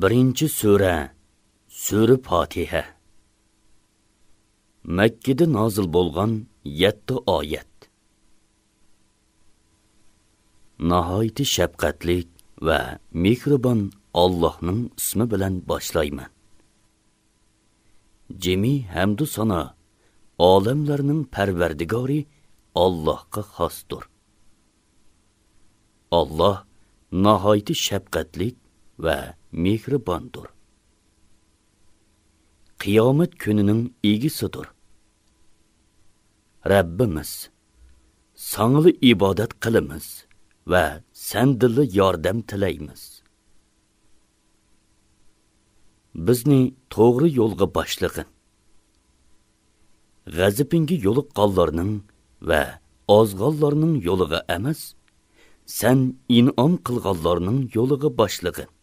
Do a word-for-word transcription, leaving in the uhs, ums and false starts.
بىرىنچى سۈرە، سۈرە پاتىھە. مەككىدە نازىل بولغان يەتتە ئايەت. ناھايىتى شەپقەتلىك ۋە مېھرىبان ئاللاھنىڭ ئىسمى بىلەن باشلايمەن. جىمى ھەمدۇ سانا ئالەملەرنىڭ پەرۋەردىگارى ئاللاھقا خاستۇر. ئاللاھ ناھايىتى شەپقەتلىك ۋە مېھرىباندۇر. قىيامەت كۈنىنىڭ ئىگىسىدۇر. رەببىمىز، ساڭىلا ئىبادەت قىلىمىز ۋە سەندىنلا ياردەم تىلەيمىز. بىزنى توغرا يولغا باشلىغىن. غەزىپىڭگە يولۇققانلارنىڭ ۋە ئازغانلارنىڭ يولىغا ئەمەس، سەن ئىنئام قىلغانلارنىڭ يولىغا باشلىغىن.